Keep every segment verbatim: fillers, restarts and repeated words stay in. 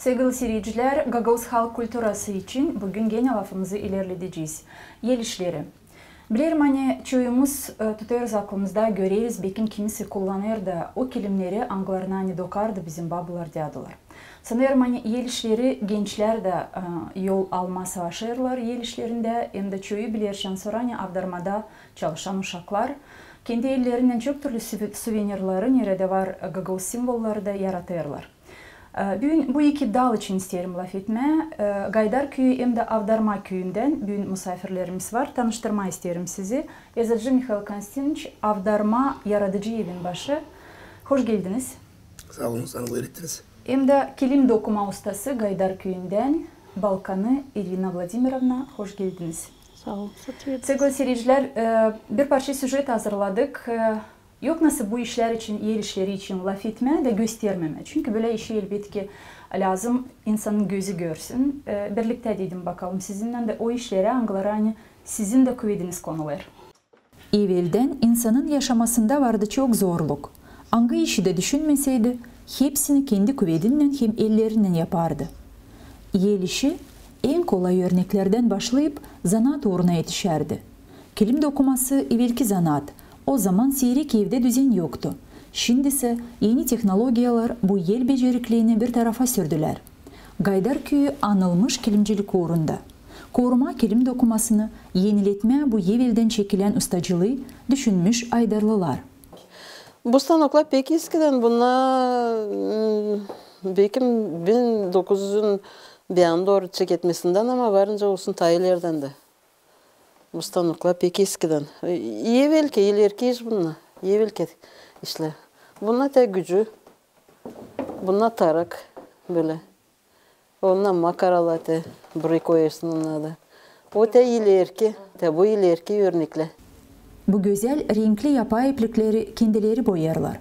Sevgili siiredicilär, gagauz halk kulturası için büün genä lafımızı ilerledecez. El işleri. Bilerim, ani çoyumuz, e, tutêrız aklımızda, göreriz, bekim kimisi kullanêr da o kilimneri, angılarını ani dokardı bizim babular, dädular. Sanêrım, ani el işleri gençlär dä, e, yol almaa savaşêrlar el işlerindä, hem dä çoyu biler, şansora, ani avdarmada çalışan uşaklar kendi ellerinnän çok türlü suve-, suvenirleri, neredä var, e, gagauz simvolları da yaratêrlar. E, büün bu iki dal için isteerim lafetmää. E, Gaydar küüyü hem dä Avdarma küüyündän büün musaafirlerimiz var. Tanıştırmaa isteerim sizi. Ezacı Mihail Konstantinoviç, Avdarma yaradıcı evin başı. Hoş geldiniz. Saa olun, sağ olun, buyur ettiniz. Hem dä kilim dokuma ustası Gaydar küüyündän Balkanı İrina Vladimirovna, hoş geldiniz. Saa olun. Sevgili siiredicilär, e, bir parça süjet hazırladık. E, yok nasıl bu işlär için, el işleri için lafetmää da göstermemää. Çünkü bölä işi, elbetki, lääzım insanın gözü görsün. E, birliktä dedim bakalım sizinnän dä o işleri, angıları, ani sizin dä kuvediniz konulêr. Eveldän insanın yaşamasında vardı çok zorluk. Angı işi dä düşünmeseydi, hepsini kendi kuvedinnän hem ellerinnän yapardı. El işi en kolay örneklerdän başlayıp zanaat uuruna etişärdi. Kilim dokuması evelki zanaat, o zaman siirek evdä düzen yoktu. Şindisä eni tehnologiyalar bu el beceriklerini bir tarafa sürdülär. Gaydar küüyü anılmış kilimcilik uurunda. Korumaa kilim dokumasını, eniletmää bu eveldän çekilän ustacılıı düşünmüş aydarlılar. Bu stanoklar pek eskidän, bunnar, m, bekim bin dokuz üzün bir an dooru çeketmesindän, ama var nicä olsun taa ilerdän dä. Bu stanoklar pek eskidän. E, evelki, ilerki iş bunnar. Evelki işlär. Bunnar tä gücü. Bunnar tarak, bölä. Onnar makaralar tä, burayı koyêrsın onnarı. O tä ilerki, tä bu ilerki örneklär. Bu gözäl renkli yapay iplikleri kendileri boyêrlar.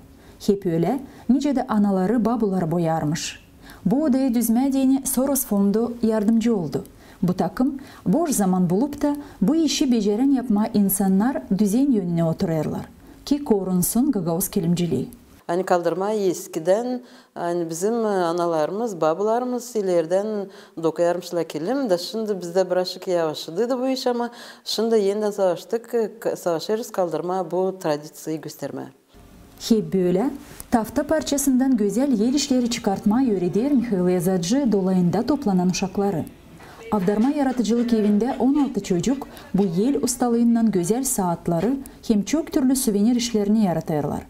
Hep ölä, nicä dä anaları, babuları boyarmış. Bu odayı düzmää deyni Soros fondu yardımcı oldu. Bu takım boş zaman bulup ta bu işi becerän yapmaa insannar düzen yönünä oturêrlar, ki korunsun gagauz kilimcilii. Ani kaldırma eskidän, ani bizim, e, analarımız, babularımız ileridän dokuyarmışlar kilim, da şindi bizdä birazçık yavaşladı da bu iş, ama şindi enidän savaştık, e, ka-, savaşêrız kaldırmaa bu tradiţiyayı göstermää. Hep bölä, tafta parçasından gözäl el işleri çıkartmaa üüreder Mihail Ezacı dolayında toplanan uşakları. Avdarma yaradıcılık evindä on altı çocuk bu el ustalıınnan gözäl saatları hem çok türlü suvenir işlerini yaratêrlar.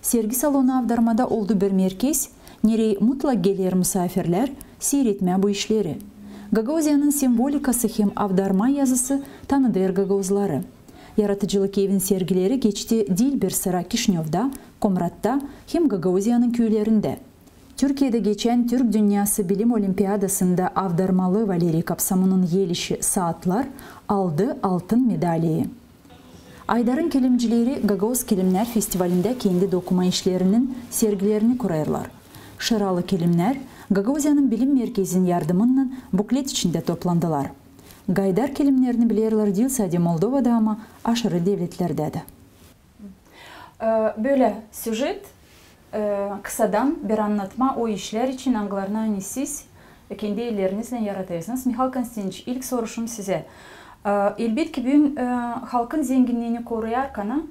Sergi salonu Avdarmada oldu bir merkez, nereyi mutlak geler musaafirlär siiretmää bu işleri. Gagauziyanın simvolikası hem avdarma yazısı tanıdêr gagauzları. Yaradıcılık evin sergileri geçti diil bir sıra Kişinövda, Komratta hem Gagauziyanın küülerindä. Türkiyedä geçän Türk dünnäsı bilim olimpiadasında avdarmalı Valeriy Kapsamunun el işi saatlar aldı altın medalii. Aydarın kilimcileri Gagauz kilimnär festivalindä kendi dokuma işlerinin sergilerini kurêrlar. Şıralı kilimnär Gagauziyanın bilim merkezin yardımınnan buklet içindä toplandılar. Gaydar kilimnerini bilerlär diil sade Moldovada, ama aşırı devletlerdä dä. E, bölä süjet, e, kısadan bir annatma o işlär için, angılarını ani siz kendi ellerinizlän yaratêrsınız. Mihail Konstantinoviç, ilk soruşum sizä. E, elbetki, büün, e, halkın zenginniini koruyarkana,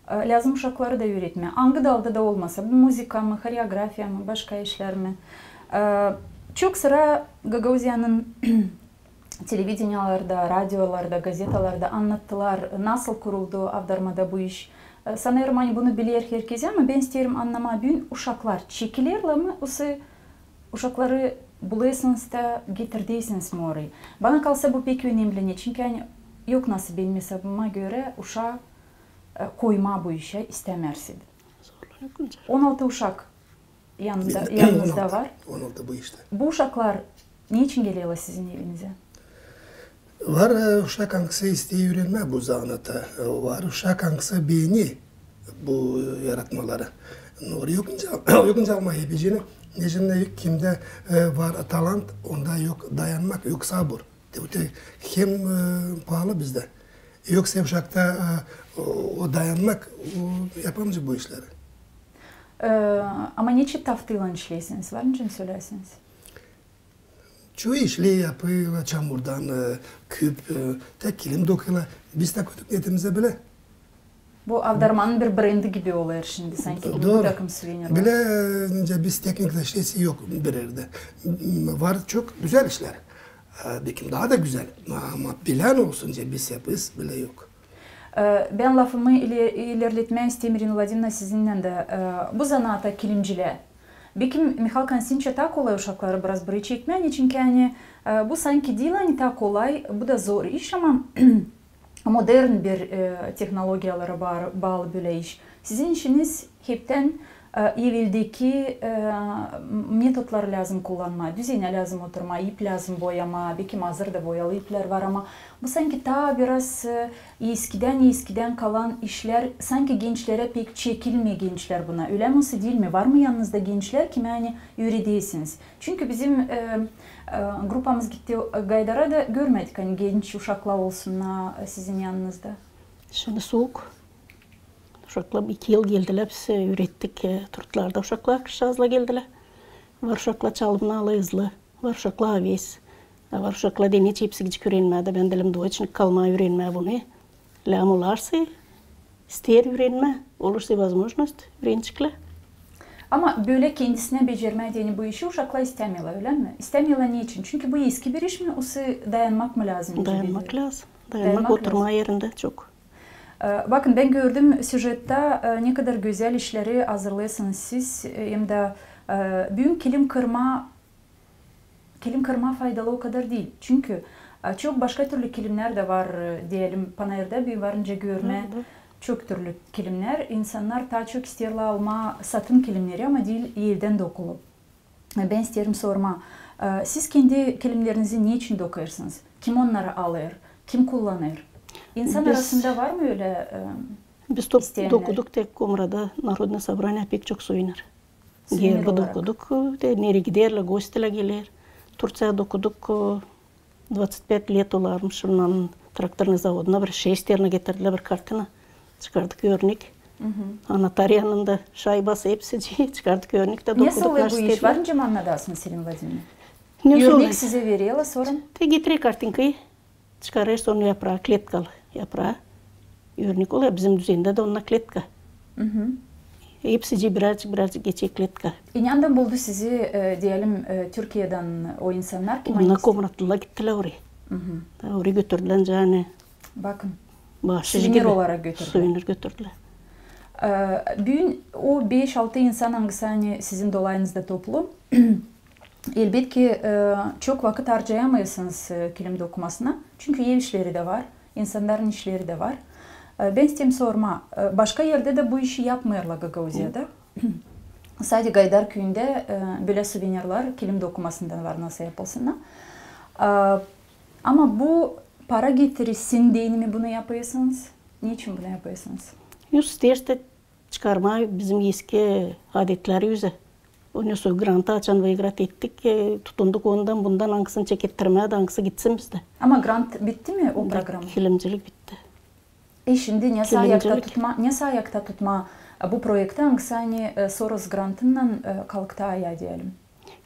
e, lääzım uşakları da üüretmää. Angı dalda da olmasa, bu muzıka mı, horeografiya mı, başka işlär mi? E, çok sıra Gagauziyanın televideniyalarda, radiolarda, gazetalarda annattılar, nasıl kuruldu Avdarmada bu iş. E, sanêrım, ani bunu biler herkez, ama bän isteerim annamaa, büün uşaklar çekilerlär mi, osa uşakları bulêrsınız da getirdäsiniz mi orayı? Bana kalsa, bu pek önemli, ne? Çünkü ani yok nasıl, benim esabıma görä, uşaa, e, koymaa bu işä istämärsin. On altı uşak yanında, yanınızda var. On altı bu iştä. Bu uşaklar neçin gelerlär sizin evinizä? Var, e, uşak, angısı isteer üürenmää bu zanaatı. E, var uşak, angısı beener bu, e, yaratmaları. Nor yok nicä, yok nicä almaa hepsini. Neçin dä kimdä, e, var talant, onda yok dayanmak, yok sabır. Te, te hem, e, paalı bizdä. Yoksa uşakta, e, o, o dayanmak, o yapamayacek bu işleri. E, ama neçin taftaylan işleersiniz, var nicä sölärsiniz? Çoyu işleri yapêrlar çamurdan, e, küp, e, tä kilim dokêrlar. Biz dä koyduk neetimizä bölä. Bu avdarmanın bir brendi gibi olêr şindi, sanki bu takım suvenirlär. Bölä, e, nicä biz tehnikada işlesi yok bir erdä. M, var çok gözäl işlär. E, bekim taa da gözäl. Ama bilän olsun nicä biz yapêrız, bölä yok. E, bän lafımı iler-, ilerletmää isteerim, İrina Vladimirovna, sizinnän dä, e, bu zanaata, kilimcilää. Bekim Mihail Konstantinoviçä taa kolay uşakları biraz burayı çekmää, neçin ki, ani, e, bu sanki diil ani taa kolay, bu da zor iş, ama modern bir, e, tehnologiyalara baa-, baalı bölä iş. Sizin işiniz heptän, e, eveldeki, e, metodları lääzım kullanmaa, düzenä lääzım oturmaa, ip lääzım boyamaa, bekim hazır da boyalı iplär var, ama bu sanki taa biraz, e, eskidän, eskidän kalan işlär, sanki gençlerä pek çekilmeer gençlär buna. Ölä mi, osa diil mi? Var mı yanınızda gençlär, kimä ani üüredesiniz? Çünkü bizim, e, e, grupamız gitti, e, Gaydara da görmedik, ani genç uşaklar olsunnar, e, sizin yanınızda. Şindi suuk. Uşaklar iki yıl geldilär, biz, e, üürettik, e, turtlarda uşaklar, kışçaazlar geldilär. Var uşaklar çalımnalıyızlı, var uşaklar aves. E, var uşaklar deyni hepsicik üürenmää dä, bän deerim, dvoçnik kalmaa üürenmää bunu. Lääzım olarsa, isteer üürenmää, olursa возможность, üüreneciklär. Ama bölä kendisinä becermää deyni bu işi uşaklar istämeerlär, ölä mi? İstämeerlär neçin? Çünkü bu eski bir iş mi, osa dayanmak mı lääzım? Dayanmak lääzım. Dayanmak, oturmaa erindä çok. E, bakın, bän gördüm süjettä, e, ne kadar gözäl işleri hazırlêêrsınız siz, e, hem dä, e, büün kilim kırmaa, kilim kırmaa faydalı o kadar diil. Çünkü, e, çok başka türlü kilimnär dä var, e, deyelim, Panayırda büün var nicä görmää. Çok türlü kilimnär. İnsannar taa çok isteerlär almaa satın kilimneri, ama diil eldän dokulu. Bän isteerim sormaa, e, siz kendi kilimnerinizi neçin dokêrsınız? Kim onnarı alêr? Kim kullanêr? İnsan arasında var mı ölä, e, isteyenlär? Biz dokuduk tek Komrada, Narodnaya Sobraniya pek çok suvenir. Suvenir olarak. Dokuduk, te nereyi giderlär, gostilär geler. Turţiyada dokuduk, e, двадцать пять лет olarmış, ondan traktornıy zavoduna bir şesterna getirdilär, bir kartina. Çıkardık örnek. Anahtar yanında, şaybası, hepsicii çıkardık örnek dä dokuduk. Ne sorulêr bu iş? Var nicä annadasınız, İrina Vladimirovna? Örnek sizä vererlär, sora? Te getirer kartinkayı, çıkarêrsın onu yapraa, kletkalı yapraa. Örnek olêr, bizim düzendä dä onnar kletka. Hepsicii birärcik, birärcik geçer kletka. E, neredän buldu sizi, e, deyelim, e, Türkiyedän o insannar, kim... Onnar komratlılar gittilär orayı. Orayı götürdülär, ani... Bakın. Suvenir olarak götürdülär. Suvenir götürdülär. E, büün o beş-altı insan, angısı ani sizin dolayınızda toplu, elbetki, e, çok vakıt harcayamêêrsınız, e, kilim dokumasına. Çünkü ev işleri dä var, insannarın işleri dä var. E, bän isteerim sormaa, e, başka erdä dä bu işi yapmêêrlar Gagauziyada. Sade Gaydar küüyündä, e, bölä suvenirlär kilim dokumasından var, nasıl yapılsın. E, ama bu para getirisin deyni mi bunu yapêrsınız? Neçin bunu yapêrsınız? Isteeriz dä çıkarmaa bizim eski adetlär üzä. Ondan sora grantı açan выиграть ettik, e, tutunduk ondan, bundan, angısını çekettirmää dä, angısı gitsin bizdä. Ama grant bitti mi o program? Kilimcilik bitti. E, şindi nesoy ayakta tutmaa, nesoy ayakta tutmaa, e, bu proekti, angısı ani, e, Soros grantınnan, e, kalktı ayaa, deyelim.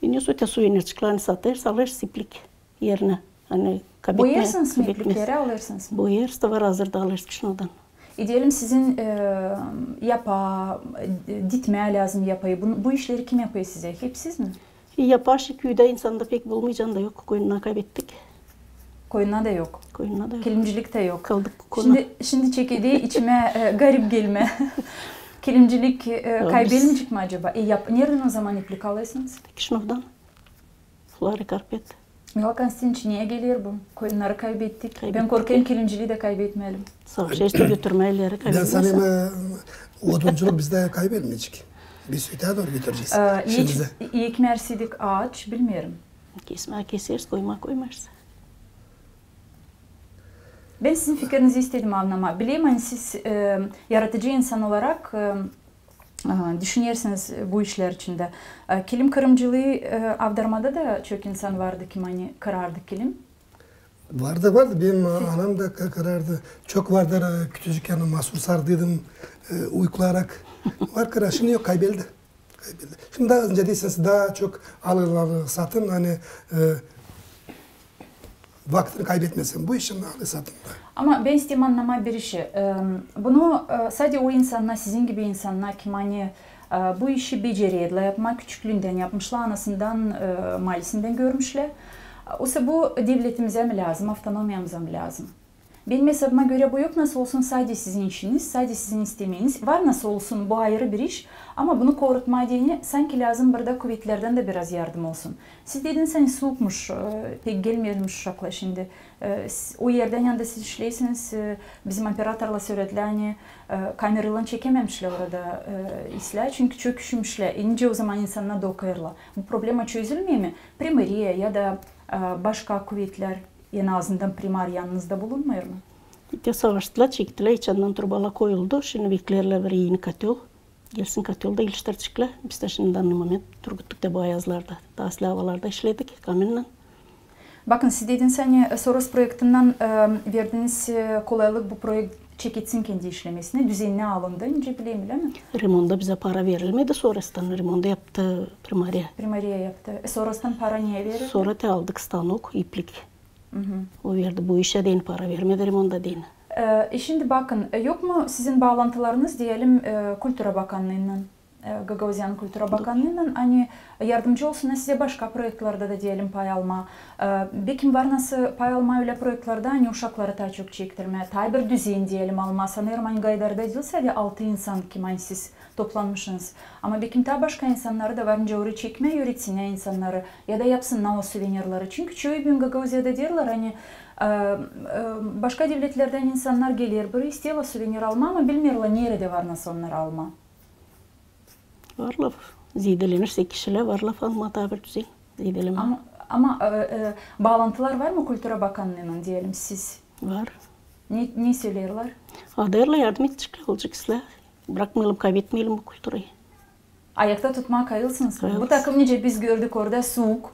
E, nesoy te suvenirçikleri satêrız, alêrız iplik erinä. Ani kaybetmää. Boyêrsınız mı iplikleri, alêrsınız mı? Boyêrız da, var hazırda, alêrız Kişinövdan. E, deyelim, sizin, e, yapaa, e, ditmää lääzım yapayı. Bu, bu işleri kim yapêr sizä? Hep siz mi? E, yapaa şindi küüdä insanda pek bulmaycan da yok. Koyunnar kaybettik. Koyunnar da yok. Koyunnar da yok. Kilimcilik tä yok. Kaldık bu konuda. Şindi, şindi çekedä içimä, e, garip gelmää. Kilimcilik, e, kaybelmeycek mi acaba? E, yap-, neredän o zaman iplik alêrsınız? Kişinövdan. Flori Karpet. Mihail Konstantinoviç, neyä geler bu? Koyunnarı kaybettik. Bän korkêrım, kilimciliyi dä kaybetmeyelim. Savaşêrız da götürmää ileri kaybetmää. Bän sanêrım, e, odunculuk bizdä kaybelmeyecek. Biz öteyä dooru götürecez. E, hiç ekmärsäydik aaç, bilmeerim. Kesmää keseriz, koymaa koymarız. Bän sizin fikirinizi istedim annamaa. Bilerim, ani siz, e, yaradıcı insan olarak, e, e, düşünersiniz bu işlär içindä. E, kilim kırımcılıı, e, avdarmada da çok insan vardı, kim ani kırardı kilim. Vardı, vardı. Benim, e, anam da kı-, kırardı. Çok vardır, e, küçücükken mahsur sardıydım, e, uykularak. Var kırar, şindi yok, kaybeldi. Kaybeldi. Şindi taa, nicä deersiniz, taa çok alêrlar satın, ani, e, vakıtını kaybetmesin bu işin alışatında. Ama bän isteerim annamaa bir işi. Em, bunu, e, sade o insannar, sizin gibi insannar, kim ani, e, bu işi becererlär yapmaa, küçüklüündän yapmışlar, anasından, e, maalisindän görmüşlär. Oysa bu devletimizä mi lääzım, avtonomiyamıza mı lääzım? Benim esabıma görä bu yok nasıl olsun sade sizin işiniz, sade sizin istemeniz. Var nasıl olsun bu ayırı bir iş, ama bunu korutmaa deyni sanki lääzım burada kuvetlerdän dä biraz yardım olsun. Siz dediniz, ani suukmuş, e, pek gelmeyermiş uşaklar şindi. E, s-, o erdän, yanda siz işleersiniz, e, bizim operatorlar söledi, ani, e, kameraylan çekememişlär orada, e, islää, çünkü çok üşümüşlär. E, nicä o zaman insannar dokuyêrlar? Bu problema çözülmeer mi? Primariya ya da, e, başka kuvetlär, en azından primariya yanınızda bulunmêêr mı? Te savaştılar, çektilär, içeridän turbalar koyuldu. Şindi bekleerlär bir eni kotel. Gelsin, kotel da iliştirecekler. Biz dä şindi dannıy moment turguttuk da bu ayazlarda. Taa islää avalarda işledik, kamennän. Bakın, siz dediniz, ani, e, Soros proektinnän, e, verdiniz, e, kolaylık bu proekt çeketsin kendi işlemesini. Düzenini alındı, nicä bilerim, ölä mi? Remonta bizä para verilmedi Sorostan. Remontu yaptı primariya. Primariya yaptı. E, Sorostan para neyä verildi? Sora te aldık stanok, iplik. O verdi bu işä deyni para, vermedi remonta deyni. E, e, şindi bakın, e, yok mu sizin baalantılarınız, deyelim, e, Kultura bakannıınnan, e, Gagauziyanın Kultura bakannıınnan, ani yardımcı olsunnar sizä başka proektlerdä dä, deyelim, pay almaa? E, bekim var nasıl pay almaa ölä proektlerdä, ani uşakları taa çok çektirmää, taa bir düzen, deyelim, almaa. Sanêrım, ani Gaydarda diil sade altı insan, kim ani siz toplanmışınız. Ama bekim taa başka insannarı da var nicä orayı çekmää, üüretsin insannarı, ya da yapsınnar o suvenirleri. Çünkü çoyu büün Gagauziyada deerlär, ani, e, e, başka devletlerdän insannar geler, biri isteerlär suvenir almaa, ama bilmeerlär, neredä var nasıl onnarı almaa. Var laf. Zeedelenersä kişilär, var laf almaa taa bir düzen. Zeedelemää. Ama, ama, e, e, baalantılar var mı Kultura bakannıınnan, deyelim, siz? Var. Ne, ne söleerlär? Adêrlar, yardım edecek olacek islää. Brakmayalım, kaybetmeyelim bu kulturayı. Ayakta tutmaa kayılsınız. Kayılsın. Bu takım, nicä biz gördük, orada suuk,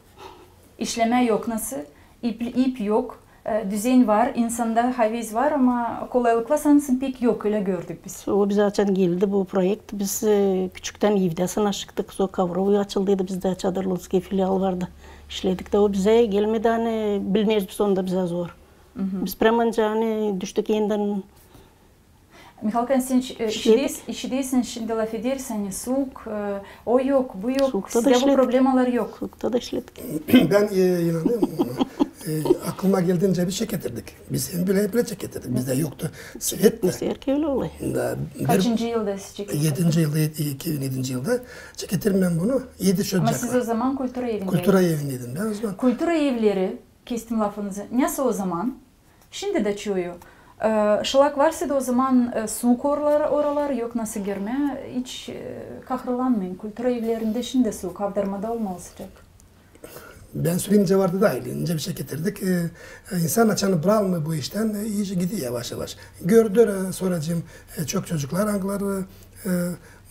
işlemää yok nasıl, ip, ip yok, e, düzen var, insanda havez var, ama kolaylıklar sansın pek yok, ölä gördük biz. O bizä açan geldi bu proekt, biz, e, küçüktän evdä sanaştık, sora Kovrovı açıldıydı, bizdä Çadırlınskıy filial vardı. İşledik dä, o bizä gelmedi, ani bilmeeriz biz, onda bizä zor. Biz präämänca, ani, düştük endän. Mihail Konstantinoviç, e, işideer-, işideersiniz şindi lafedersiniz, ani suuk, e, o yok, bu yok, sizdä bu problemalar yok. Suukta da işledik. Bän, e, inanêrım, e, aklıma geldiincä biz çeketirdik. Biz hem bölä, hem bölä çeketirdik. Bizdä yoktu svet dä. Bizä erkek ölä olêr. Kaçıncı yılda siz çeketirdiniz? Edinci yılda, edi-, iki bin edinci yılda çeketirdim bän bunu. Edi çocuk. Ama siz o zaman kultura evindäydiniz. Kultura evindäydim bän o zaman. Kultura evleri, kestim lafınızı, nasıl o zaman? Şindi dä çoyu. E, şlak varsa da o zaman, e, suuk oralar, oralar, yok nasıl girmää, hiç, e, kahırlanmayın. Kultura evlerindä şindi suuk, avdarmada olmalı sıcak. Bän söleyim, nicä vardı da, nicä bir şey getirdik. E, e, insan açan brakmêêr bu iştän, e, iş gidiyor yavaş-yavaş. Gördüler, e, sora, e, çok çocuklar, angıları, e,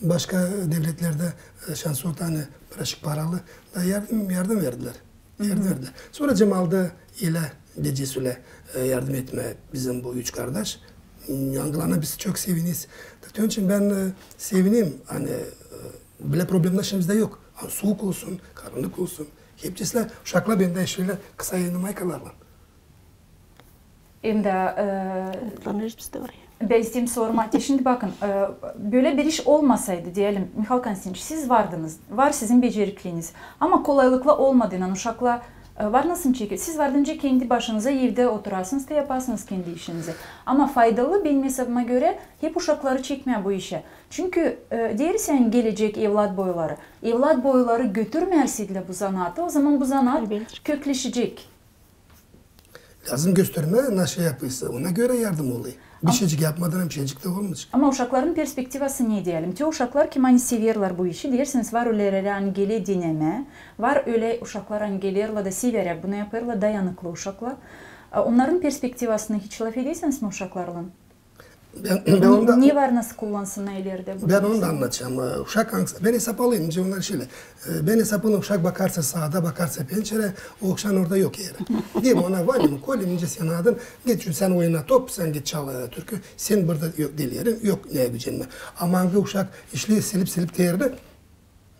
başka devletlerdä, e, şans oldu, ani birazcık paralı da yardım, yardım verdilär. Yardım verdilär. Sora Cemal da ölä gecesi ölä, e, yardım etmää bizim bu üç kardaş. Angılarına biz çok seviniz. Onun için bän, e, sevinim, ani, e, bölä problemlär şindi bizdä yok. Ani suuk olsun, karannık olsun. Hepsi uşaklar bendä işleerlär kısa yayınlı maykalarlan. Hem dä, e, bän isteerim sormaa. Şindi bakın, e, bölä bir iş olmasaydı, deyelim, Mihail Konstantinoviç, siz vardınız, var sizin becerikleriniz. Ama kolaylıklar olmadınan uşaklar, e, var nasıl çeker. Siz vardınca kendi başınıza evdä oturasınız da yapasınız kendi işinizi. Ama faydalı, benim esabıma görä, hep uşakları çekmää bu işä. Çünkü, e, deeriz, ani gelecek evlat boyları. Evlat boyları götürmärsäydilär bu zanaatı, o zaman bu zanaat kökleşecek. Lääzım göstermää, nasıl yapılsa, ona görä yardım olêr. Bir şeycik yapmadan bir şeycik dä olmayacek. Ama uşakların perspektivası ne deyelim? Te uşaklar, kim ani severlär bu işi, deersiniz, var ölä, ani geler denemää, var ölä uşaklar, ani gelerlär da severlär, bunu yapêrlar, dayanıklı uşaklar. A onnarın perspektivasını hiç lafedersiniz mi uşaklarlan? Bän, bän onda, ne var nasıl kullansınnar ilerdä bu? Bän onu da annadacam. E, uşak angısı, bän esap alêrım, nicä onnar şeylär. E, bän esap alêrım, uşak bakarsa saada, bakarsa pençerä, o uşak orada yok eri. Deerim ona: Vanya mı, Kolya mı, nicä senin adın, git, sän oyna top, sän git çal, e, türkü, sän burada yok, diil erin, yok neyä gücenmää. Ama angı uşak işleer silip-silip terini,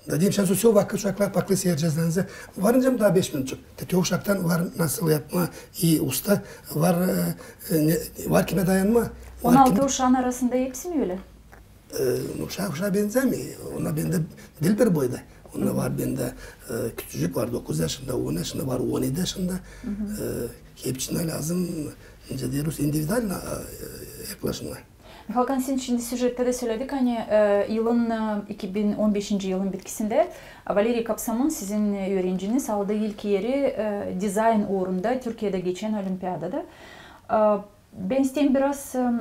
Da deyim, şansosö vakıt uşaklar paklıysa ercezlerinizä. Var nicä taa beş minutçuk. Te te uşaktan var nasıl yapma, ii usta, var, e, e, ne, var kimä dayanma. On altı uşaan arasında hepsi mi ölä? E, uşaa, uşaa benzämeer. Onnar bendä diil bir boyda. Onnar var bendä, e, küçücük var, dokuz yaşında, on yaşında var, on edi yaşında. E, hepsinä lääzım, nicä deeriz, individualno, e, yaklaşma. Mihail Konstantinoviç, şindi süjettä dä söledik, ani, e, yılın, e, iki bin on beşinci yılın bitkisindä Valeriy Kapsamın, sizin, e, üürenciniz, aldı ilk eri, e, dizayn uurunda Türkiyedä geçän olimpiadada. E, bän isteerim biraz, e,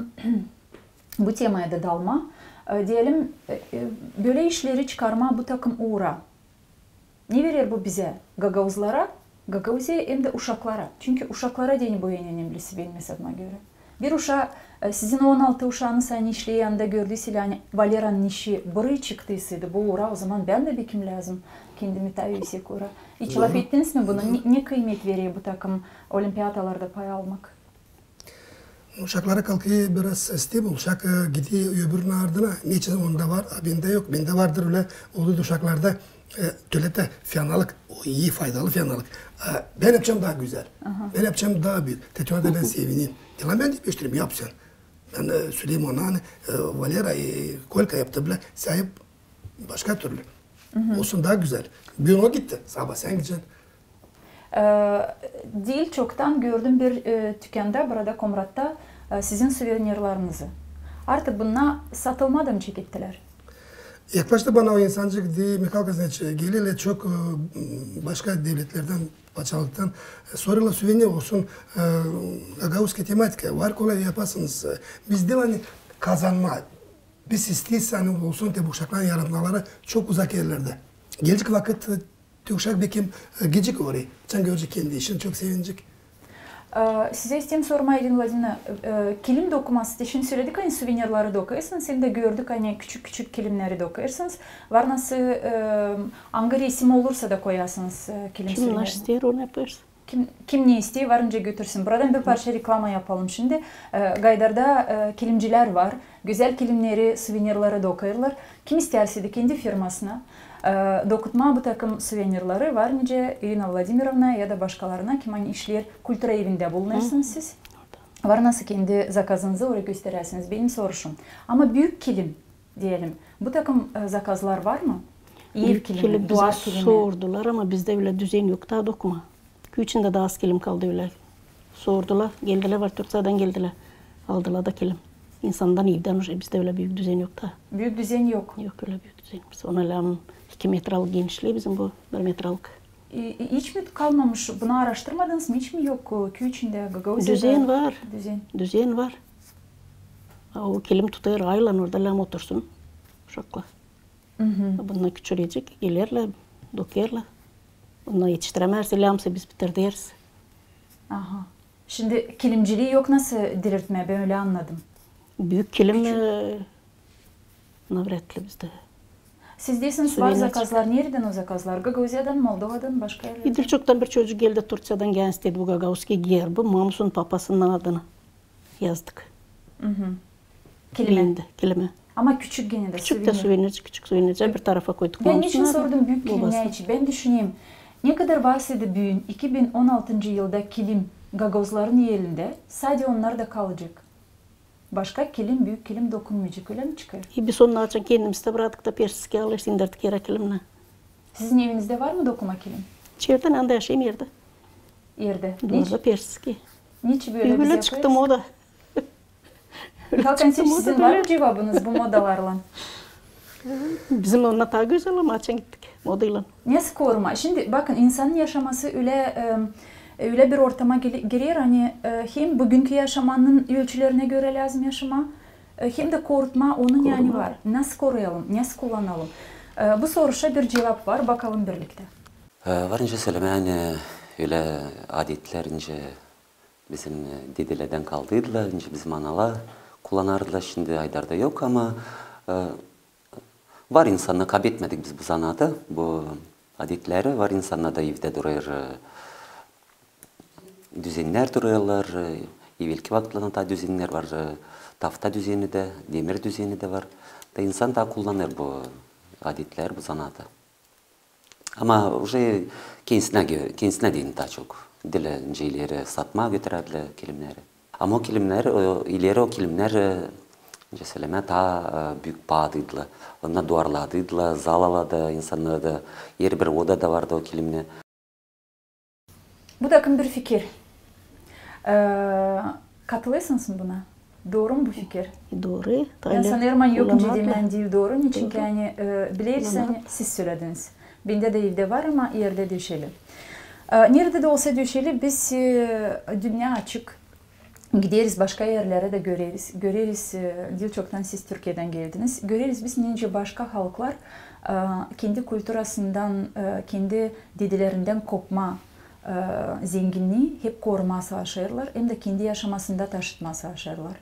bu temaya da dalmaa. E, deyelim, e, e, bölä işleri çıkarmaa bu takım uura. Ne verer bu bizä, gagauzlara, Gagauziyaya hem dä uşaklara? Çünkü uşaklara deyni bu en önemlisi benim esadıma görä. Bir uşaa, e, sizin on altı uşaanız ani işleer, ani gördüysä, ani Valeranın işi bırı çıktıysaydı bu uura, ozaman bän dä bekim lääzım kendimi taa üüsek uura. Hiç lafettiniz mi bunu? Ne, ne kıymet verer bu takım olimpiadalarda pay almak? Uşaklara kalkêr biraz stimul, uşak, e, gider öbürünün ardına, neçin onda var, a bendä yok, bendä vardır ölä, olêr uşaklarda, e, tölä dä fenalık, o ii, faydalı fenalık. E, bän yapacam taa gözäl, bän yapacam taa büük. Te ona da bän sevinerim. Yalan bän demeştirim, yap sän. Bän, e, söleyim ona, ani, e, Valera, e, Kolka yaptı bilä, sän yap başka türlü. Olsun taa gözäl. Büün o gitti, sabaa sän gidecän. E, diil çoktan gördüm bir, e, tükanda, burada Komratta, e, sizin suvenirlarınızı. Artık bunnar satılmaa da mı çekettilär? Yaklaştı bana o insancık, dedi, Mihail Konstantinoviç, gelerlär çok, e, başka devletlerdän, paçalıktan, e, sorêrlar suvenir olsun, e, gagauzski tematika, var kolay yapasınız. E, biz diil ani kazanmaa, biz isteeriz, ani olsun te bu uşakların yaratmaları çok uzak erlerdä. Gelecek vakıt, e, te uşak bekim, e, gidecek oraya. Çan görecek kendi işini, çok sevinecek. E, sizä isteerim sormaa, İrina Vladimirovna, e, kilim dokuması, te şindi söledik, ani suvenirları dokêrsınız, hem dä gördük, ani küçük-küçük kilimneri dokêrsınız. Var nasıl, e, angı resim olursa da koyarsınız, e, kilim suvenirleri. Kim ne isteer, onu yapêrız. Kim, kim ne isteer, var nicä götürsün. Buradan bir parça reklama yapalım şindi. E, Gaydarda, e, kilimcilär var. Gözäl kilimneri, suvenirları dokêrlar. Kim isteer sade kendi firmasına, e, dokutmaa bu takım suvenirları, var nicä İrina Vladimirovna ya da başkalarına, kim ani işleer kultura evindä bulunêrsınız siz. Var nasıl kendi zakazınızı oraya gösterärsiniz. Benim soruşum. Ama büük kilim, deyelim, bu takım, e, zakazlar var mı? Ev kilimi, duvar kilimi. Sordular, ama bizdä ölä düzen yok taa dokumaa. Küü içindä dä az kilim kaldı ölä. Sordular, geldilär, var Türkiyädän geldilär. Aldılar da kilim. İnsandan, evdän uje, bizdä ölä büük düzen yok taa. Büük düzen yok. Yok ölä büük düzenimiz. Ona lääzım iki metralık genişlii bizim bu, bir metralık. E, e, hiç mi kalmamış, bunu araştırmadınız mı? Hiç mi yok, e, küü içindä, Gagauziyada? Düzen var. Düzen. Düzen var. A o kilim tutêr aylan orada, lääzım otursun uşaklar. Bunnar küçürecik, gelerlär, dokêrlar. Bunnar etiştirämeeriz, lääzımsa biz bitirderiz. Aha. Şindi kilimcilii yok nasıl diriltmää, bän ölä annadım. Büük kilim, e, navrat li bizdä. Siz deersiniz, var zakazlar. Neredän o zakazlar? Gagauziyadan, Moldovadan, başka erlerdän? İdil çoktan bir çocuk geldi Türkiyädän, gene istedi bu gagauzski gerbı, mamusunun, papasının adını yazdık. Kilime. Bendi, kilime. Ama küçük genä dä. Küçük dä suvenirci, küçük suvenirci. Bir tarafa koyduk. Bän neçin sordum büük kilim, ne için? Bän düşünerim, ne kadar varsaydı büün iki bin on altıncı yılda kilim gagauzların elindä, sade onnar da kalacek. Başka kilim, büük kilim dokunmayacek, ölä mi çıkêr? E, biz onu açan kendimiz dä bıraktık da, persiski alêrız, indirdik erä kilimnä. Sizin evinizdä var mı dokuma kilim? İçerdä, anda yaşêêrım, erdä. Erdä. Duvarda persiski. Neçin bölä biz yapêrız? Ölä çıktı moda. Kalkan, sizin var mı cuvabınız bu modalarlan? Bizim onnar taa gözäl, ama açan gittik modaylan. Nasıl korumaa? Şindi bakın, insanın yaşaması ölä, e, ölä bir ortama gele-, girer, ani, e, hem büünkü yaşamanın ölçülerinä görä lääzım yaşamaa, e, hem dä korutmaa onu, ne ani var. Nasıl koruyalım, nasıl kullanalım? E, bu soruşa bir cuvap var, bakalım birliktä. E, var nicä sölemää, ani ölä adetlär nicä bizim, e, dedelerdän kaldıydılar, nicä bizim analar kullanardılar, şindi Aydarda yok, ama, e, var insannar, kaybetmedik biz bu zanaatı, bu adetleri. Var insannar da evdä durêr, e, düzennär durêrlar, e, evelki vakıtlardan taa düzennär var, e, tafta düzeni dä, demir düzeni dä var. Da insan taa kullanêr bu adetleri, bu zanaatı. Ama уже kendisinä gö-, kendisinä deyni taa çok. Diil nicä ileri satmaa götürärdilär kilimneri. Ama o kilimnär, o, ileri o kilimnär, e, nicä sölemää, taa, e, büük paadıydılar. Onnar duvarladıydılar, zalada da, insannara da, herbir odada vardı o kilimnär. Bu da bir fikir. E, katılêrsınız mı buna? Dooru mu bu fikir? Dooru. Bän sanêrım, ani yok nicä demän diil dooru, neçin ki, ani, e, bilersiniz, ani siz sölediniz. Bendä dä evdä var, ama erdä döşeli. E, neredä dä olsa döşeli, biz, e, dünnä açık. Gideriz başka erlerä dä, göreriz. Göreriz, e, diil çoktan siz Türkiyedän geldiniz. Göreriz biz, nicä başka halklar, e, kendi kulturasından, e, kendi dedelerindän kopma, e, zenginnii hep korumaa savaşêrlar, hem dä kendi yaşamasında taşıtmaa savaşêrlar.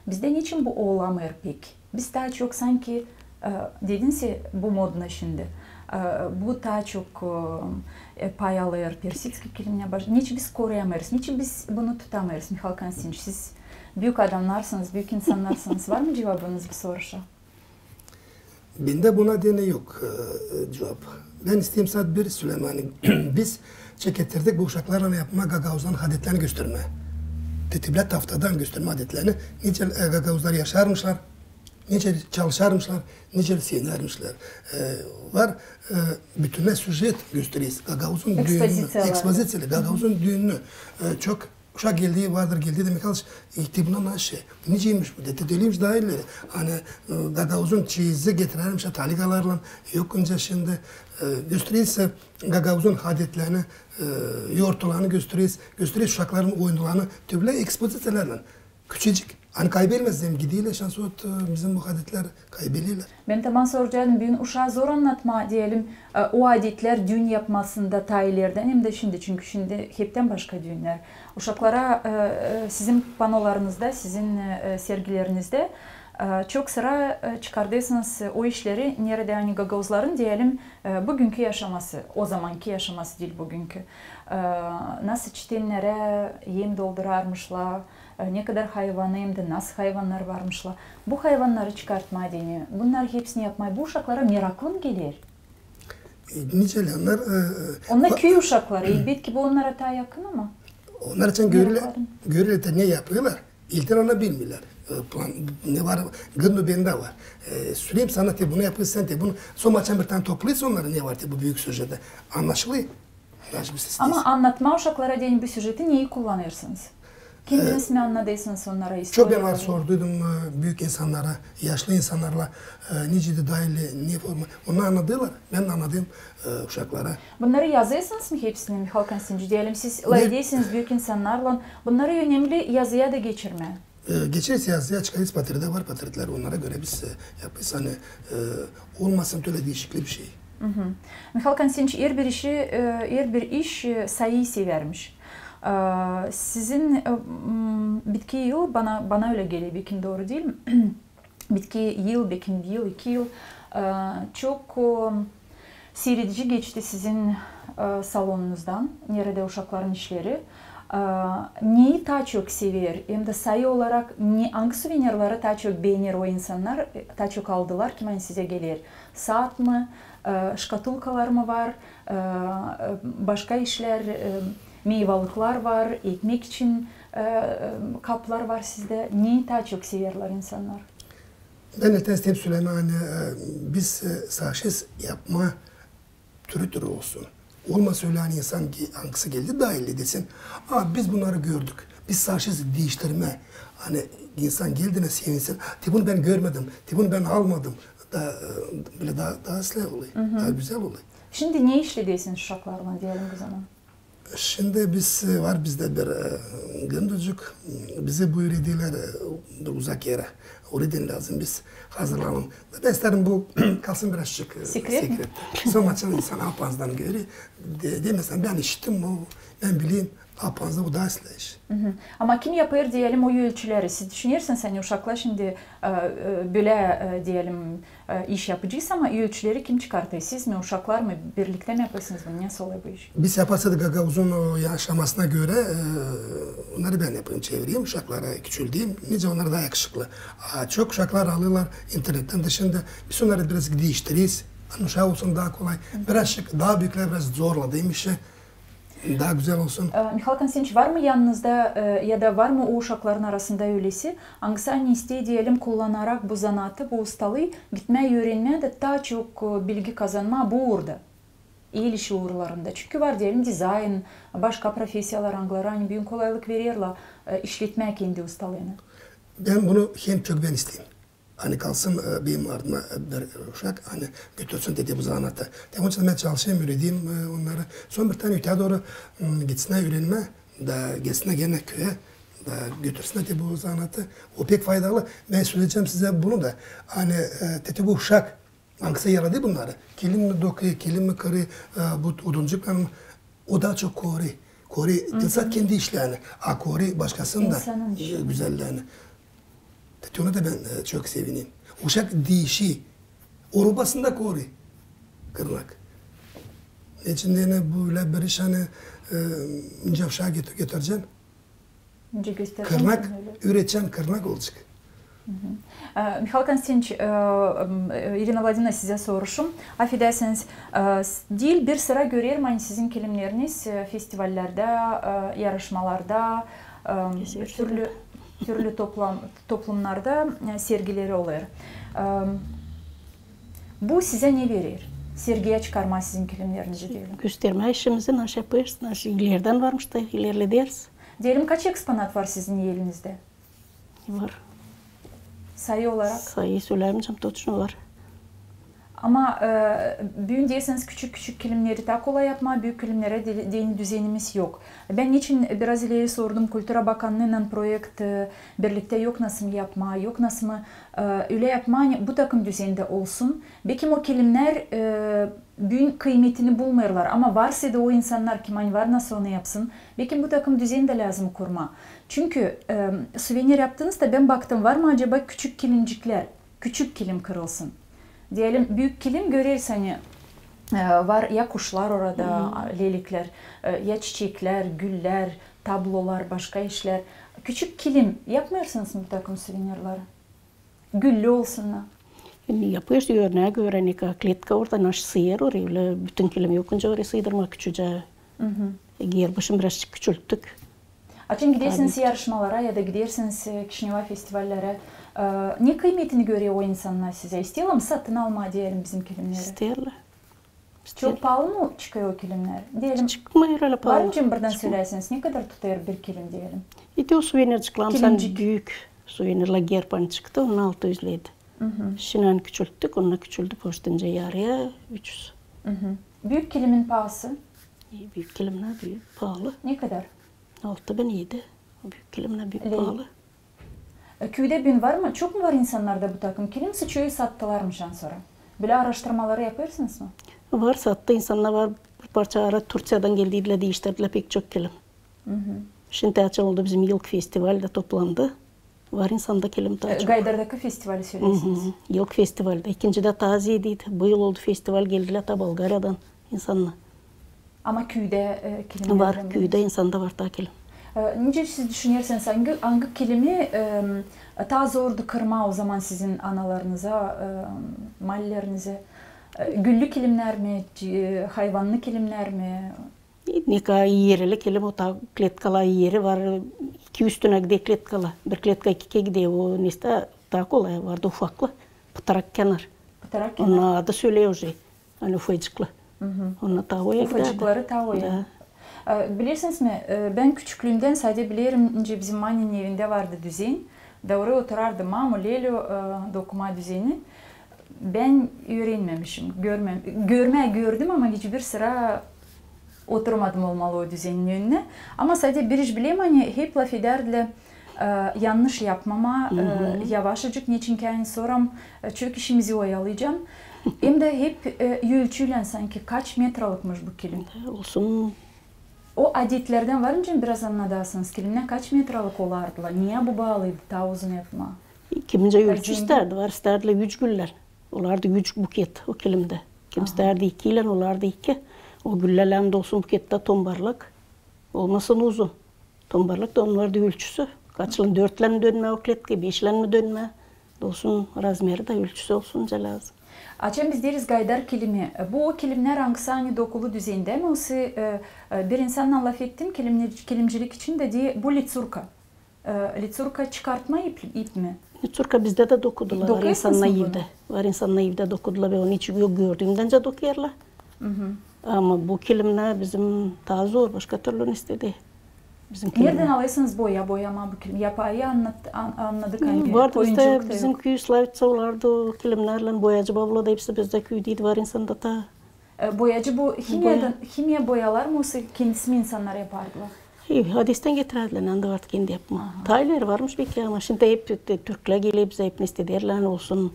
Bizdä neçin bu olamêêr pek? Biz taa çok sanki, e, dedin sä, bu modno şindi. E, bu taa çok, e, pay alêr persitskiy kilimnä baş-, neçin biz koruyamêêrız? Neçin biz bunu tutamêêrız, Mihail Konstantinoviç? Siz büük adamnarsınız, büük insannarsınız. Var mı cuvabınız bu soruşa? Bendä buna deyni yok, e, cuvap. Bän isteerim sade bir sölemää, ani biz çeketirdik bu uşaklarlan yapmaa gagauzların adetlerini göstermää. Te-, te bilä taftadan göstermää adetlerini. Nicä, e, gagauzlar yaşarmışlar, nicä çalışarmışlar, nicä sevinärmişlär. E, var, e, bütünnä süjet gösterisi, gagauzun düününü, ekspoziţiyaları, gagauzun düününü. E, çok uşak geldi, vardır, geldi deerlär, e, te bunnar nasıl şey? Nicä imiş bu? Te, te deerlär taa ileri. Ani, e, gagauzun çeyizi getirärmişlär taligalarlan, yok nicä şindi. E, gösterisi gagauzun adetlerini, e, yortularını gösterisi, gösterisi uşakların oyunlarını, te bilä ekspoziţiyalarlan. Küçücük. Ani kaybelmez deyni, giderlär, şans olêr, e, bizim bu adetlär kaybelirlär. Bän taman soracaydım, büün uşaa zor annatmaa, deyelim, e, o adetlär düün yapmasında taa ilerdän hem dä şindi, çünkü şindi heptän başka düünnär. Uşaklara, e, e, sizin panolarınızda, sizin, e, e, sergilerinizde, e, çok sıra, e, çıkardêrsınız, e, o işleri, neredä ani gagauzların, deyelim, e, büünkü yaşaması, o zamanki yaşaması diil büünkü. E, nasıl çitennärä em doldurarmışlar, e, ne kadar hayvanı hem dä nasıl hayvannar varmışlar. Bu hayvannarı çıkartmaa deyni, bunnarı hepsini yapmaa bu uşaklara meraklı mı geler? E, nicä, onnar, e, e, onnar köy uşakları, elbetki bu onnara taa yakın ama. Onnar için görürlär, görürlär te ne yapêrlar. İlktän onnar bilmeerlär, e, plan, ne var, gırnı bendä var. E, söleyim sana, te bunu yapêrsın, te bunu. Sora açan bir tanä toplêêrsın onnarı, ne var te bu büük süjettä. Annaşılêr. Ama annatmaa uşaklara deyni bu süjeti neyi kullanêrsınız? Kendiniz mi annadêrsınız onnara istoriyaları? Çok bän var sorduydum, e, büük insannara, yaşlı insannarla, e, nicä dä taa ileri, ne forma. Onnar annadêrlar, bän dä annadêrım, e, uşaklara. Bunnarı yazêrsınız mı hepsini, Mihail Konstantinoviç? Deyelim, siz lafedêrsiniz büük insannarlan, bunnarı önemli yazıya da geçirmää. E, geçireriz yazıya, çıkarêrız portretleri, var portretleri, onnara görä biz, e, yapêrız, ani, e, olmasın ölä diişiklik bir şey. Mihail Konstantinoviç, herbir işi, e, herbir iş, e, sayı severmiş. E, sizin, e, m, bitki yıl, bana, bana ölä geler, bekim dooru diil. Bitki yıl, bekim yıl, iki yıl, e, çok, e, siiredici geçti sizin, e, salonunuzdan, neredä uşakların işleri. E, neyi taa çok sever, hem dä sayı olarak ne, angı suvenirleri taa çok beener o insannar, e, taa çok aldılar, kim ani sizä geler? Saat mı, e, şkatulkalar mı var, e, e, başka işlär, e, meyvalıklar var, ekmek için, e, e, kaplar var sizdä. Neyi taa çok severlär insannar? Bän ilktän isteerim sölemää, ani, e, biz, e, savaşêrız yapmaa türü-türü olsun. Olmasın ölä, ani insan ge-, angısı geldi taa ileri desin, a, biz bunnarı gördük. Biz savaşêrız diiştirmää. Ani insan geldiynä sevinsin. Te bunu bän görmedim, te bunu bän almadım. Taa, e, bölä taa, taa islää olêr, taa gözäl olêr. Şindi ne işlerdäsiniz uşaklarlan, deyelim, bu zaman? Şindi biz, e, var bizdä bir, e, gındıcık, bizi bu üüredärlär, e, bir uzak erä. Oradan lääzım biz hazırlanalım. Bän isteerim bu kalsın birazcık, e, sekret. Sora açan insan apansızdan görer. De-, demesin, bän işittim, o, bän bilerim, apansızdan o taa islää iş. Ama kim yapêr, deyelim, o ölçüleri? Siz düşünersiniz, ani uşaklar şindi, e, e, bölä, e, deyelim, e, iş yapacez, ama ölçüleri kim çıkartêr? Siz mi, uşaklar mı? Birliktä mi yapêrsınız bunu? Nasıl olêr bu iş? Biz yaparsak da gagauzun o yaşamasına görä, e, onnarı bän yapêrım, çevireyim uşaklara, küçüldeyim. Nicä onnar taa yakışıklı. A, çok uşaklar alêrlar internettän dışında. Biz onnarı biraz diiştireriz. Uşak olsun taa kolay. Birazcık taa büüklär biraz zorla, dä mı işi taa gözäl olsun. E, Mihail Konstantinoviç, var mı yanınızda, e, ya da var mı o uşakların arasında ölesi, angısı ani isteer, deyelim, kullanarak bu zanaatı, bu ustalıı, gitmää üürenmää dä taa çok, e, bilgi kazanmaa bu uurda? El işi uurlarında. Çünkü var, deyelim, dizayn, başka profesiyalar, angıları ani büün kolaylık vererlär, e, işletmää kendi ustalıını. Bän bunu hem çok bän isteerim. Ani kalsın, e, benim ardıma, e, bir uşak, ani götürsün te bu zanaatı. Te onun için bän çalışêrım, üüredeyim, e, onnarı. Sora bir tanä öteyä dooru, m, gitsinnär üürenmää, da gelsinnär genä küüyä, da götürsinnär te bu zanaatı. O pek faydalı. Bän söleyecäm sizä bunu da. Ani, e, te bu uşak, angısı yaradı bunnarı. Kilim mi dokuyêr, kilim mi kırêr, e, bu oduncuklan mı? O taa çok korêr. Korêr, diil sade kendi işlerini, a korêr başkasının da, e, gözällerini. Te onu da bän, e, çok sevinerim. Uşak diişi, o rubasında korêr. Kırnak. Neçin deyni bu ölä bir iş, ani, e, nicä uşaa götür-, götürecän. Kırnak, üüredecän kırnak olacek. E, Mihail Konstantinoviç, e, m, e, İrina Vladimirovna, sizä soruşum. Afedersiniz, e, s-, diil bir sıra görerim, ani sizin kilimneriniz, e, festivallerdä, e, yarışmalarda, e, türlü, türlü toplam-, toplumnarda, e, sergileri olêr. E, bu sizä ne verer? Sergiyä çıkarmaa sizin kilimnerinizi, deyelim. Göstermää işimizi, naşı yapêrız, naşı ileridän varmış da ilerlederiz. Deyelim, kaç eksponat var sizin elinizdä? Var. Sayı olarak? Sayı sölämeyecäm, toçno var. Ama, e, büün deersiniz, küçük-küçük kilimneri taa kolay yapmaa, büük kilimnerä de-, deyni düzenimiz yok. Bän neçin biraz ileri sordum, kultura bakannıınan proekt, e, birliktä yok nasıl mı yapmaa, yok nasıl mı, e, ölä yapmaa, ani bu takım düzendä olsun. Bekim o kilimnär, e, büün kıymetini bulmêêrlar, ama varsa da o insannar, kim ani var nasıl onu yapsın, bekim bu takım düzeni dä lääzım kurmaa. Çünkü, e, suvenir yaptınız da, bän baktım, var mı acaba küçük kilimciklär, küçük kilim kırılsın. Deyelim, büük kilim, göreriz, ani, e, var ya kuşlar orada, leliklär, e, ya çiçeklär, güllär, tablolar, başka işlär. Küçük kilim yapmêêrsınız mı bu takım suvenirleri? Güllü olsunnar. Yapêrız örnää görä, ani kletka orada, naşı sıyêr orayı, ölä bütün kilim yok nicä orayı sıydırmaa küçücää. Gerbaşın birazçık küçülttük. Açan gidersiniz yarışmalara ya da gidersiniz, e, Kişinevä festivallere, e, ne kıymetini görer o insannar sizä? İsteerlär mi satın almaa, deyelim, bizim kilimneri? İsteerlär. Çok paalı mı çıkêr o kilimnär? Deyelim, çıkmêêr ölä paalı. Var nicä buradan söläsiniz, ne kadar tutêr bir kilim, deyelim? İti o suvenirciklarımız, ani büük suvenirlär, gerb ani çıktı, onu altı üz ledi. Şindi küçülttük, onnar küçüldü, poşta nicä yarıya, üç üz. Büük kilimin paası? E, büük kilimnär büük paalı. Ne kadar? Altı bin, edi. O büük kilimnär büük paalı. E, küüdä büün var mı? Çok mu var insannarda bu takım kilim? Sıçıyı sattılar mı şansora? Bölä araştırmaları yapêrsınız mı? Var, sattı insannar var. Bir parça ara Türkiyädän geldiydilär, diiştirdilär pek çok kilim. Şindi açan oldu bizim yılkı festival da toplandı. Var insanda kilim taa çok. Gaydardakı festivali söleersiniz. Yılkı festivalda. İkincidä taa zeediydi. Bu yıl oldu festival, geldilär taa Bolgariyadan insannar. Ama küüdä, e, kilimnär var, küüdä insanda var taa kilim. E, nicä siz düşünersiniz, angı, angı kilimi, e, taa zordu kırmaa o zaman sizin analarınıza, e, malerinizä? E, güllü kilimnär mi, c-, hayvanlı kilimnär mi? Ne kadar iirili kilim, o taa kletkalar iiri var, iki üstünä gider kletkalar. Bir kletka ikikä gider, o nesä taa kolay, vardı ufaklı, pıtarak kenar. Pıtarak kenar. Onnar adı sölä uje. Ani ufacıklı. Onnar taa oya gider. Ufacıkları taa oya. Da. E, bilersiniz mi, e, bän küçüklüümdän sade bilerim, nicä bizim manenin evindä vardı düzen. Da orada oturardı mamu, lelü, e, dokuma düzeni. Bän üürenmämişim, görmä-, görmää gördüm, ama hiç bir sıra oturmadım olmalı o düzenin önünä. Ama sade bir iş bilerim, ani hep lafedärdilär, e, yannış yapmamaa, e, yavaşacık, neçin ki, ani soram, e, çok işimizi oyalayacam. Hem dä hep, e, ölçüylän sanki kaç metralıkmış bu kilim. Olsun. O adetlerdän var nicä biraz annadasınız, kilimnär kaç metralık olardılar, neyä bu baalıydı taa uzun yapmaa? Kimin ölçü istärdi, var istärdi üç güllän. Olardı üç buket o kilimdä. Kim istärdi ikiylän, olardı iki. O güllän hem dä olsun bukettä tombarlak. Olmasın uzun. Tombarlak da onnar da ölçüsü. Kaçlan, dörtlän mi dönmää o kletka, beşlän mi dönmää. Olsun razmeri dä, ölçüsü olsun, nicä lääzım. Açan biz deeriz gaydar kilimi, bu kilimnär angısı ani dokulu düzendä mi, osa, e, e, bir insannan lafettim, kilimci-, kilimcilik için dä, deer, bu litsurka. E, litsurka çıkartma ip, ip mi? Litsurka bizdä dä dokudular, var insannar evdä. Var insannar evdä dokudular, bän onu hiç yok gördüümdän nicä dokêrlar. Ama bu kilimnär bizim taa zor, başka türlü ne istedi. Neredän alêrsınız boya, boyamaa bu kilim? Yapayı annat-, an-, annadık, ani vardı bizdä, bizim küü slavitsa olardı o kilimnärlän, boyacı Bavula da hepsi bizdä küüdäydi, var insanda taa. E, boyacı bu himiyadan, himiya boyalar mı, osa kendisi mi insannar yapardılar? E, Odestan getirärdilär, anda vardı kendi yapmaa. Taa ileri varmış beki, ama şindi hep tü-, türklär geler bizä, hep ne istederlär, ani olsun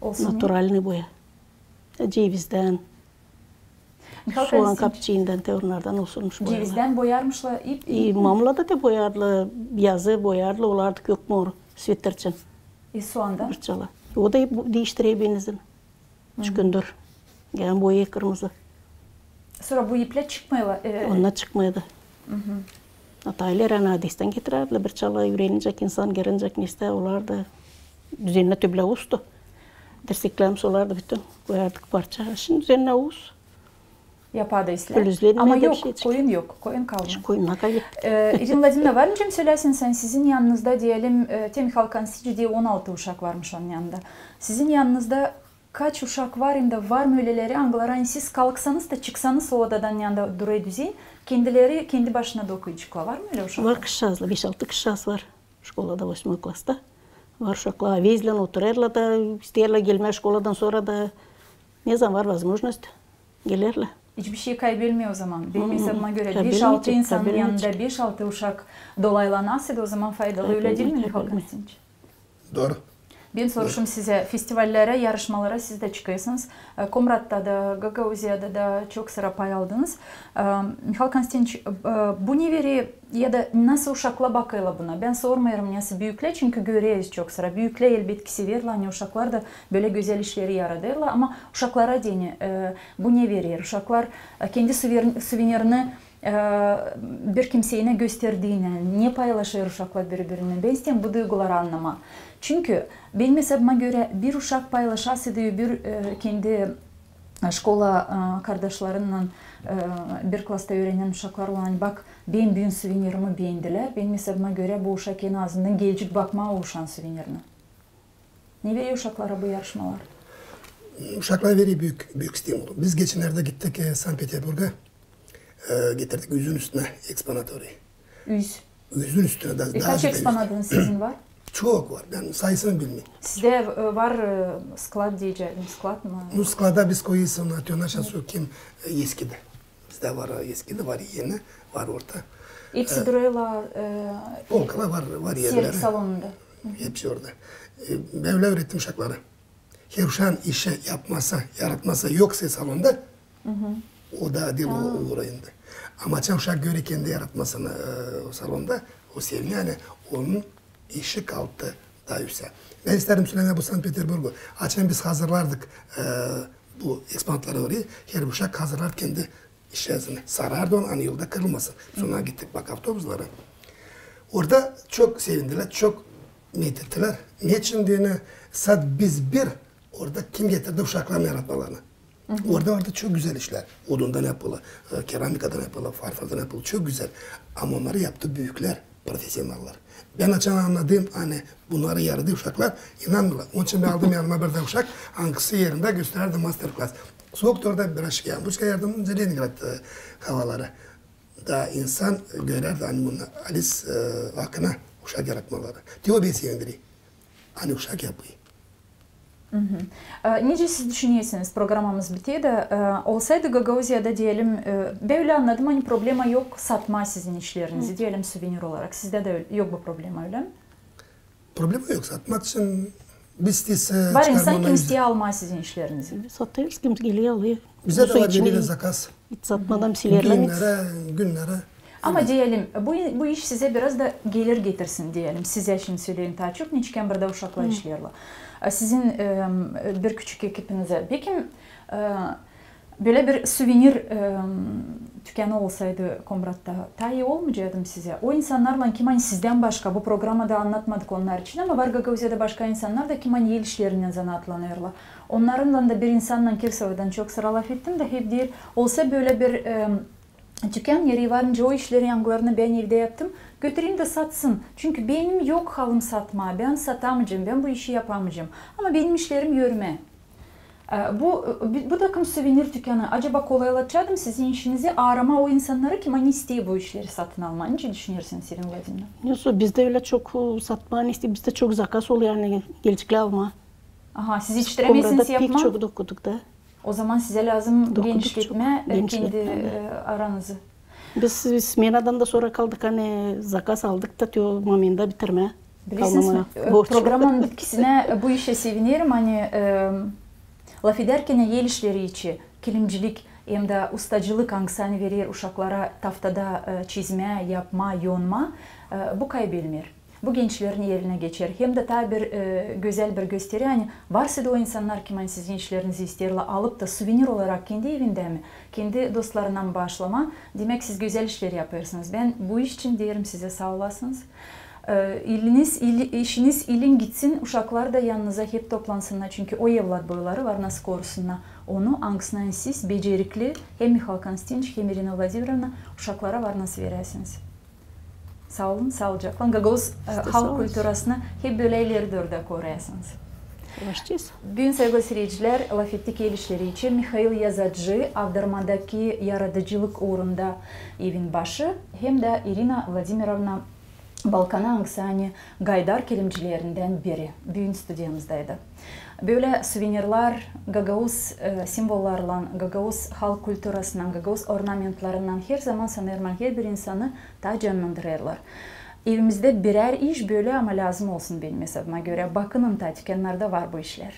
naturalnıy boya. E, cevizdän. Soğan kapçıından, te onnardan olsunmuş boyalar. Cevizdän boyarmışlar ip, ip. E, mamulada da boyardılar, yazı boyardılar, olardı kök mor, svetr için. E, soğandan? Fırçala. O da bu, diiştirer benizin. Çükündür. Yani boya kırmızı. Sora bu iplär çıkmêêrlar, e, onnar çıkmêêrdı. Ata-ileri, ani Odestan getirärdilär, bir çala üürenicek insan, girincek ne istää, olardı. Düzennä töbülä ustu. Dirseklerimiz olardı bütün, koyardık parça. Şindi düzennä us. Yapaa da islää. Ama yok, koyun yok, koyun kalmadı. Şu koyun ne kadar gitti. E, İrina Vladimirovna, var nicä söläsin, sizin yanınızda, deyelim, e, te Mihail Konstantiniç deer on altı uşak varmış onun yanında. Sizin yanınızda kaç uşak var, hem dä var mı öleleri, angıları, ani siz kalksanız da, çıksanız o odadan, yanında durêr düzey, kendileri, kendi başına dokuyaceklar. Var mı ölä uşaklar? Var kızçaazlar, beş-altı kızçaaz var. Şkolada, восьмой klassta. Var uşaklar, vezlän oturêrlar da, isteerlär gelmää şkoladan sora da, ne zaman var возможность, gelerlär. Hiçbir şey kaybelmeer o zaman. Benim esabıma görä, beş-altı insanın yanında beş-altı uşak dolaylanasaydı, o zaman faydalı, ölä diil mi, Mihail Konstantiniç? Dooru. Bän soruşum sizä, festivallerä, yarışmalara siz dä çıkêrsınız. E, Komratta da, Gagauziyada da çok sıra pay aldınız. E, Mihail Konstantiniç, e, bu ne verer ya da nasıl uşaklar bakêrlar buna? Bän sormêêrım nasıl büüklär, çünkü göreriz çok sıra. Büüklär, elbetki, severlär, ani uşaklar da bölä gözäl işleri yaradêrlar, ama uşaklara deyni, e, bu ne verer? Uşaklar, e, kendi suver-, suvenirini e, bir kimseyi gösterdiynän, ne paylaşêr uşaklar biri-birinnän. Bän isteerim bu duyguları annamaa. Çünkü benim esabıma görä, bir uşak paylaşasaydı bir, e, kendi, e, şkola, e, kardaşlarınnan, e, bir klasta üürenän uşaklar olan, ani bak, bän büün suvenirimi beendilär. Benim esabıma görä, bu uşak en azından gelecek bakmaa o uşaan suvenirini. Ne verer uşaklara bu yarışmalar? Uşaklara verer büük, büük stimul. Biz geçennerdä gittik, e, Sankt-Peterburga, e, getirdik üzün üstünä eksponat orayı. Üz. Üzün üstünä da. E, kaç eksponadınız sizin var? Çok var. Bän sayısını bilmeerim. Sizdä, e, var, e, sklad deyecäydim, sklad mı? Nu, sklada biz koyêrız onu, atölyeyi, şansuk, kim, e, eskidi. Bizdä var, e, eskidi, var eni, var orta. Hepsi durêrlar, e, polkalar var, var erleri. Sergi salonunda. Hepsi orada. E, bän ölä üürettim uşakları. Her uşaan işi yapmasa, yaratmasa, yoksa salonda, o da diil o, o orayında. Ama açan uşak görer kendi yaratmasını, e, o salonda, o seviner, ani onun işi kalktı taa üsä. Bän isteerim sölemää bu Sankt-Peterburgu. Açan biz hazırlardık, e, bu eksponatları orayı, her uşak hazırlardı kendi işi yazını. Sarardı onu, ani yolda kırılmasın. Biz ona gittik, bak, avtobusları. Orada çok sevindilär, çok metettilär. Neçin deyni, sade biz bir, orada kim getirdi uşakların yaratmalarını. Orada vardı çok gözäl işlär. Odundan yapılı, e, keramikadan yapılı, farfordan yapılı. Çok gözäl. Ama onnarı yaptı büüklär, profesionallar. Bän açan annadım, ani bunnarı yaradı uşaklar, inanmêêrlar. Onun için bän aldım yanıma bir dä uşak, angısı erindä gösterärdi master-klass. Sooktu orada biraz şey, bu şey yardım Leningrad, e, havaları. Da insan görärdi, ani bunnar alis, e, akına uşak yaratmaları. Te o beni sevindirer. Ani uşak yapêr. E, nicä siz düşünersiniz, programamız biter dä, e, olsaydı Gagauziyada, deyelim, e, bän ölä annadım, ani problema yok satmaa sizin işlerinizi, deyelim, suvenir olarak. Sizdä dä öl-, yok bu problema, ölä mi? Problema yok satmak için, biz isteersä çıkarmaa. Var insan, kim isteer almaa sizin işlerinizi. Satêrız, kim geler, alêr. Bizä dä var, geler zakaz. Hiç satmadan silerlär. Günnerä, günnerä. Ama deyelim, bu, bu iş sizä biraz da gelir getirsin, deyelim. Sizä şindi söleyim taa çok, neçin ki burada uşaklar işlerlär. E, sizin, e, bir küçük ekipinizä. Peki, e, Bölä bir suvenir, e, tükänı olsaydı Komratta, taa ii olmayacaydı mı sizä? O insannarlan, kim ani sizdän başka, bu programada annatmadık onnar için, ama var Gagauziyada başka insannar da, kim ani el işlerindän zanaatlanêrlar. Onnarınnan da bir insannan, Kirsovadan çok sıra lafettim da, hep deer, olsa bölä bir, e, tükän, nereyi varınca o işleri, angılarını bän evdä yaptım, götüreyim da satsın. Çünkü benim yok halım satmaa, bän satamayacam, bän bu işi yapamayacam. Ama benim işlerim yörümää. E, bu, e, bu takım suvenir tükänı acaba kolaylatacaydı mı sizin işinizi, aaramaa o insannarı, kim ani isteer bu işleri satın almaa? Nicä düşünersiniz, Irina Vladimirovna? Yok, bizdä ölä çok, e, satmaa ne isteer, bizdä çok zakaz olêr, ani geleceklär almaa. Aha, siz etiştirämeersiniz yapmaa? Biz Komratta pek çok dokuduk da. O zaman sizä lääzım genişletmää, e, kendi, e, aranızı. Biz, biz smenadan da sora kaldık, ani zakaz aldık da, te o momenta bitirmää. Bilersiniz mi, e, programanın bitkisinä, e, bu işä sevinerim, ani, e, lafedärkän el işleri için, kilimcilik hem dä ustacılık, angısı ani verer uşaklara taftada, e, çizmää, yapmaa, yonmaa, e, bu kaybelmeer. Bu gençlerin elinä geçer. Hem dä taa bir, e, gözäl bir gösteri, ani varsa da o insannar, kim ani sizin işlerinizi isteerlär alıp da suvenir olarak kendi evindä mi, kendi dostlarına mı baaşlamaa, demäk, siz gözäl işleri yapêrsınız. Bän bu iş için deerim sizä saa olasınız. E, iliniz, il-, işiniz ilin gitsin, uşaklar da yanınıza hep toplansınnar, çünkü o evlat boyları var nasıl korusunnar onu, angısını ani siz becerikli, hem Mihail Konstantinoviç, hem Irina Vladimirovna, uşaklara var nasıl veräsiniz. Saa olun, saalıcaklan. Gagauz, e, halk kulturasını hep bölä ileri dooru da koruyasınız. Büün, saygılı siiredicilär, lafettik el işleri için Mihail Yazacı, avdarmadakı yaradıcılık uurunda evin başı, hem dä Irina Vladimirovna Balkana, angısı ani Gaydar kilimcilerindän biri, büün studiyamızdaydı. Bölä suvenirlär, gagauz, e, simvollarlan, gagauz halk kulturasınnan, gagauz ornamentlarınnan her zaman, sanêrım, herbir insanı taa cannandırêrlar. Evimizdä birär iş bölä, ama lääzım olsun benim esabıma görä. Bakının, taa tükennarda var bu işlär.